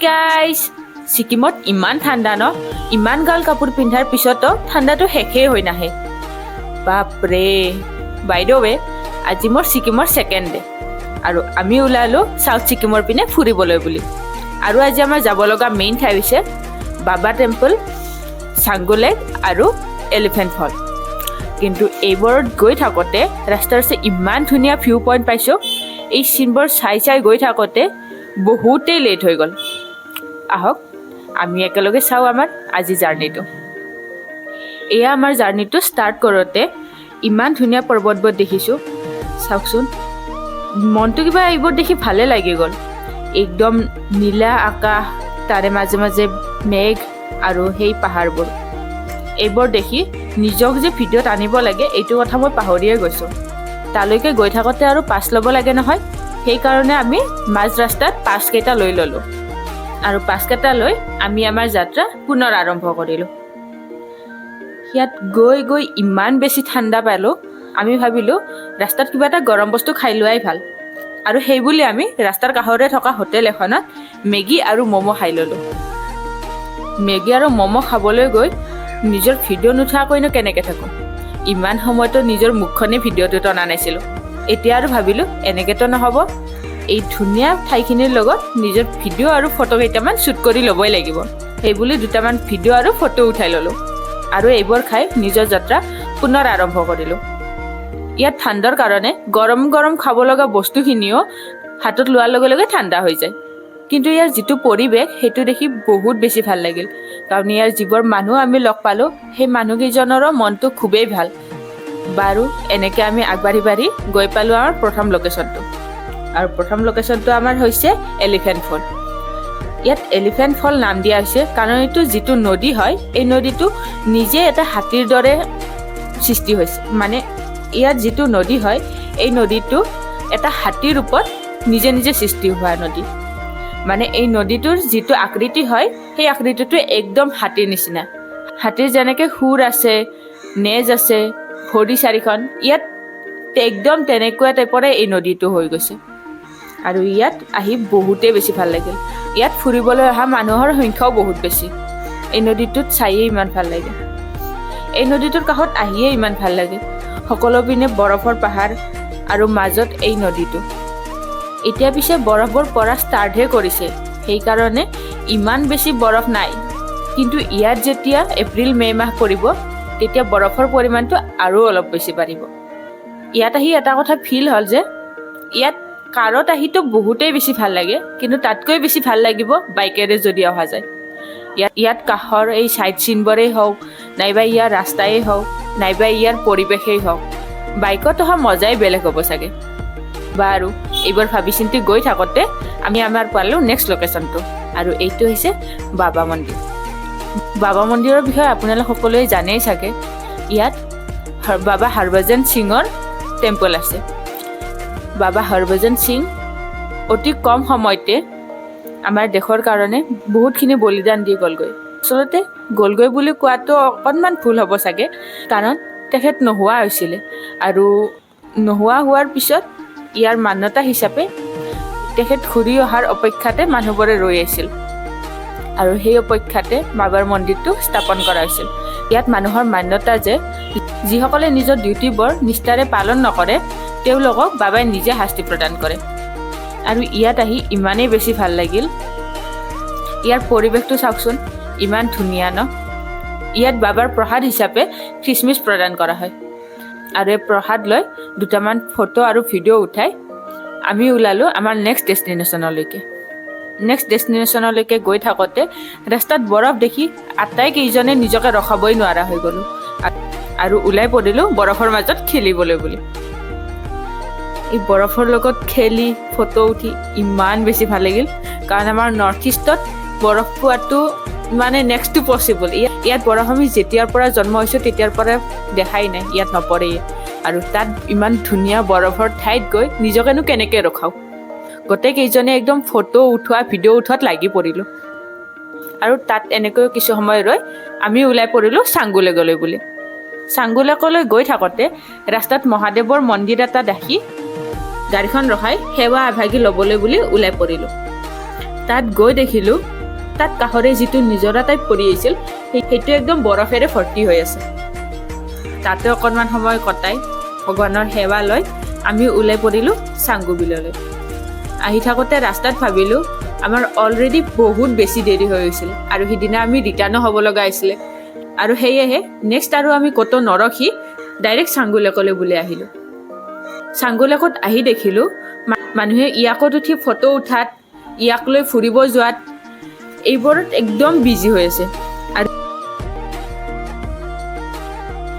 Guys, ছিকিমত ইমান ঠাণ্ডা ন? ইমান গাল কাপোৰ পিন্ধাৰ পিছতো ঠাণ্ডাটো শেষেই হৈ নাহে। বাপৰে! বাই the ৱে, আজি মোৰ ছিকিমৰ ছেকেণ্ড ডে আৰু আমি ওলালোঁ চাউথ ছিকিমৰ পিনে ফুৰিবলৈ বুলি। আৰু আজি আমাৰ যাব লগা মেইন ঠাই হৈছে বাবা টেম্পল, চাংগু লেক আৰু এলিফেণ্ট ফল। কিন্তু এইবোৰত গৈ থাকোঁতে ৰাস্তাৰ আছে ইমান ধুনীয়া ভিউ পইণ্ট পাইছোঁ। এই চিনবোৰ চাই চাই গৈ থাকোঁতে বহুতেই লেট হৈ গ'ল। আহক, আমি একেলগে চাওঁ আমাৰ আজি জাৰ্ণিটো। এয়া আমাৰ জাৰ্ণিটো ষ্টাৰ্ট কৰোঁতে ইমান ধুনীয়া পৰ্বতবোৰ দেখিছোঁ। চাওকচোন, মনটো কিবা এইবোৰ দেখি ভালে লাগি গ'ল। একদম নীলা আকাশ, তাৰে মাজে মাজে মেঘ আৰু সেই পাহাৰবোৰ, এইবোৰ দেখি নিজক যে ভিডিঅ'ত আনিব লাগে, এইটো কথা মই পাহৰিয়ে গৈছোঁ। তালৈকে গৈ থাকোঁতে আৰু পাছ ল'ব লাগে নহয়, সেইকাৰণে আমি মাজ ৰাস্তাত পাছকেইটা লৈ ল'লোঁ আৰু পাছকেইটা লৈ আমি আমাৰ যাত্ৰা পুনৰ আৰম্ভ কৰিলোঁ। ইয়াত গৈ গৈ ইমান বেছি ঠাণ্ডা পালোঁ, আমি ভাবিলোঁ ৰাস্তাত কিবা এটা গৰম বস্তু খাই লোৱাই ভাল। আৰু সেইবুলি আমি ৰাস্তাৰ কাষতে থকা হোটেল এখনত মেগী আৰু ম'ম' খাই ল'লোঁ। মেগী আৰু ম'ম' খাবলৈ গৈ নিজৰ ভিডিঅ' নুঠাকৈনো কেনেকৈ থাকোঁ? ইমান সময়তো নিজৰ মুখখনেই ভিডিঅ'টোত অনা নাছিলোঁ। এতিয়া আৰু ভাবিলোঁ, এনেকৈতো নহ'ব, এই ধুনীয়া ঠাইখিনিৰ লগত নিজৰ ভিডিঅ' আৰু ফটো কেইটামান শ্বুট কৰি ল'বই লাগিব। সেইবুলি দুটামান ভিডিঅ' আৰু ফটো উঠাই ল'লোঁ আৰু এইবোৰ খাই নিজৰ যাত্ৰা পুনৰ আৰম্ভ কৰিলোঁ। ইয়াত ঠাণ্ডাৰ কাৰণে গৰম গৰম খাব লগা বস্তুখিনিও হাতত লোৱাৰ লগে লগে ঠাণ্ডা হৈ যায়। কিন্তু ইয়াৰ যিটো পৰিৱেশ, সেইটো দেখি বহুত বেছি ভাল লাগিল, কাৰণ ইয়াৰ যিবোৰ মানুহ আমি লগ পালোঁ, সেই মানুহকেইজনৰো মনটো খুবেই ভাল। বাৰু, এনেকৈ আমি আগবাঢ়ি বাঢ়ি গৈ পালোঁ আমাৰ প্ৰথম লোকেশ্যনটো। আৰু প্ৰথম লোকেশ্যনটো আমাৰ হৈছে এলিফেণ্ট ফল। ইয়াত এলিফেণ্ট ফল নাম দিয়া হৈছে কাৰণ এইটো যিটো নদী হয়, এই নদীটো নিজে এটা হাতীৰ দৰে সৃষ্টি হৈছে। মানে ইয়াত যিটো নদী হয়, এই নদীটো এটা হাতীৰ ৰূপত নিজে নিজে সৃষ্টি হোৱা নদী। মানে এই নদীটোৰ যিটো আকৃতি হয়, সেই আকৃতিটো একদম হাতীৰ নিচিনা। হাতীৰ যেনেকৈ শুঁৰ আছে, নেজ আছে, ভৰি চাৰিখন, ইয়াত একদম তেনেকুৱা টাইপৰে এই নদীটো হৈ গৈছে। আৰু ইয়াত আহি বহুতেই বেছি ভাল লাগিল। ইয়াত ফুৰিবলৈ অহা মানুহৰ সংখ্যাও বহুত বেছি। এই নদীটোত চাইয়ে ইমান ভাল লাগে, এই নদীটোৰ কাষত আহিয়ে ইমান ভাল লাগে। সকলো পিনে বৰফৰ পাহাৰ আৰু মাজত এই নদীটো। এতিয়া পিছে বৰফবোৰ পৰা ষ্টাৰ্টহে কৰিছে, সেইকাৰণে ইমান বেছি বৰফ নাই। কিন্তু ইয়াত যেতিয়া এপ্ৰিল মে' মাহ পৰিব, তেতিয়া বৰফৰ পৰিমাণটো আৰু অলপ বেছি বাঢ়িব। ইয়াত আহি এটা কথা ফিল হ'ল যে ইয়াত কাৰত আহিতো বহুতেই বেছি ভাল লাগে, কিন্তু তাতকৈ বেছি ভাল লাগিব বাইকেৰে যদি অহা যায়। ইয়াত কাষৰ এই চাইড চিনবোৰেই হওক, নাইবা ইয়াৰ ৰাস্তাই হওক, নাইবা ইয়াৰ পৰিৱেশেই হওক, বাইকত অহা মজাই বেলেগ হ'ব চাগে। বাৰু, এইবোৰ ভাবি চিন্তি গৈ থাকোঁতে আমি আমাৰ পালোঁ নেক্সট লোকেশ্যনটো আৰু এইটো হৈছে বাবা মন্দিৰ। বাবা মন্দিৰৰ বিষয়ে আপোনালোক সকলোৱে জানেই চাগে। ইয়াত বাবা হৰভজন সিঙৰ টেম্পল আছে। বাবা হৰভজন সিং অতি কম সময়তে আমাৰ দেশৰ কাৰণে বহুতখিনি বলিদান দি গ'লগৈ। আচলতে গ'লগৈ বুলি কোৱাটো অকণমান ভুল হ'ব চাগে, কাৰণ তেখেত নোহোৱা হৈছিলে আৰু নোহোৱা হোৱাৰ পিছত ইয়াৰ মান্যতা হিচাপে তেখেত ঘূৰি অহাৰ অপেক্ষাতে মানুহবোৰে ৰৈ আছিল আৰু সেই অপেক্ষাতে বাবাৰ মন্দিৰটো স্থাপন কৰা হৈছিল। ইয়াত মানুহৰ মান্যতা যে যিসকলে নিজৰ ডিউটিবোৰ নিষ্ঠাৰে পালন নকৰে, তেওঁলোকক বাবাই নিজে শাস্তি প্ৰদান কৰে। আৰু ইয়াত আহি ইমানেই বেছি ভাল লাগিল। ইয়াৰ পৰিৱেশটো চাওকচোন, ইমান ধুনীয়া ন? ইয়াত বাবাৰ প্ৰসাদ হিচাপে খিচমিচ প্ৰদান কৰা হয় আৰু এই প্ৰসাদ লৈ দুটামান ফটো আৰু ভিডিঅ' উঠাই আমি ওলালোঁ আমাৰ নেক্সট ডেষ্টিনেশ্যনলৈকে। নেক্সট ডেষ্টিনেশ্যনলৈকে গৈ থাকোঁতে ৰাস্তাত বৰফ দেখি আটাইকেইজনে নিজকে ৰখাবই নোৱাৰা হৈ গ'লোঁ আৰু ওলাই পৰিলোঁ বৰফৰ মাজত খেলিবলৈ বুলি। এই বৰফৰ লগত খেলি, ফটো উঠি ইমান বেছি ভাল লাগিল, কাৰণ আমাৰ নৰ্থ ইষ্টত বৰফ পোৱাটো মানে নেক্সট টু পচিবল। ইয়াত বৰফ আমি যেতিয়াৰ পৰা জন্ম হৈছোঁ, তেতিয়াৰ পৰা দেখাই নাই, ইয়াত নপৰেই। আৰু তাত ইমান ধুনীয়া বৰফৰ ঠাইত গৈ নিজকেনো কেনেকৈ ৰখাওঁ? গোটেইকেইজনে একদম ফটো উঠোৱা, ভিডিঅ' উঠোৱাত লাগি পৰিলোঁ। আৰু তাত এনেকৈ কিছু সময় ৰৈ আমি ওলাই পৰিলোঁ চাংগু লেকলৈ বুলি। চাংগু লেকলৈ গৈ থাকোঁতে ৰাস্তাত মহাদেৱৰ মন্দিৰ এটা দেখি গাড়ীখন ৰখাই সেৱা এভাগি ল'বলৈ বুলি ওলাই পৰিলোঁ। তাত গৈ দেখিলোঁ, তাত কাষৰে যিটো নিজৰা টাইপ পৰি আহিছিল, সেইটো একদম বৰফেৰে ভৰ্তি হৈ আছে। তাতে অকণমান সময় কটাই ভগৱানৰ সেৱা লৈ আমি ওলাই পৰিলোঁ চাংগু বিললৈ। আহি থাকোঁতে ৰাস্তাত ভাবিলোঁ, আমাৰ অলৰেডি বহুত বেছি দেৰি হৈ গৈছিল আৰু সিদিনা আমি ৰিটাৰ্ণো হ'ব লগা হৈছিলে আৰু সেয়েহে নেক্সট আৰু আমি ক'তো নৰখি ডাইৰেক্ট চাংগু লেকলৈ বুলি আহিলোঁ। চাংগু লেকত আহি দেখিলোঁ, মানুহে ইয়াকত উঠি ফটো উঠাত, ইয়াক লৈ ফুৰিব যোৱাত, এইবোৰত একদম বিজি হৈ আছে।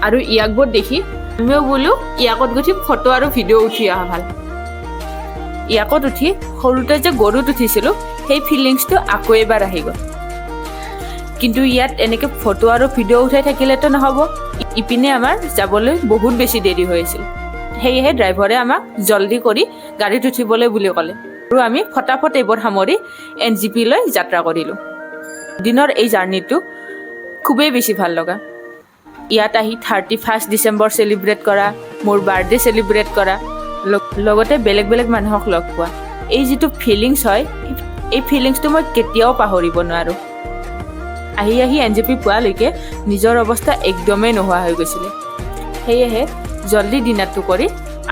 আৰু ইয়াকবোৰ দেখি আমিও বোলো ইয়াকত উঠি ফটো আৰু ভিডিঅ' উঠি অহা ভাল। ইয়াকত উঠি সৰুতে যে গৰুত উঠিছিলোঁ, সেই ফিলিংছটো আকৌ এবাৰ আহি গ'ল। কিন্তু ইয়াত এনেকৈ ফটো আৰু ভিডিঅ' উঠাই থাকিলেতো নহ'ব। ইপিনে আমাৰ যাবলৈ বহুত বেছি দেৰি হৈ আছিল। সেয়েহে ড্ৰাইভাৰে আমাক জল্দি কৰি গাড়ীত উঠিবলৈ বুলি ক'লে আৰু আমি ফটাফট এইবোৰ সামৰি এনজেপিলৈ যাত্ৰা কৰিলোঁ। দিনৰ এই জাৰ্ণিটো খুবেই বেছি ভাল লগা। ইয়াত আহি 31 ডিচেম্বৰ চেলিব্ৰেট কৰা, মোৰ বাৰ্থডে চেলিব্ৰেট কৰা, লগতে বেলেগ বেলেগ মানুহক লগ পোৱা, এই যিটো ফিলিংছ হয়, এই ফিলিংছটো মই কেতিয়াও পাহৰিব নোৱাৰোঁ। আহি আহি এনজেপি পোৱালৈকে নিজৰ অৱস্থা একদমেই নোহোৱা হৈ গৈছিলে। সেয়েহে জল্দি ডিনাৰটো কৰি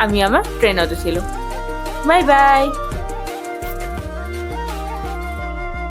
আমি আমাৰ ট্ৰেইনত উঠিলোঁ। Bye bye.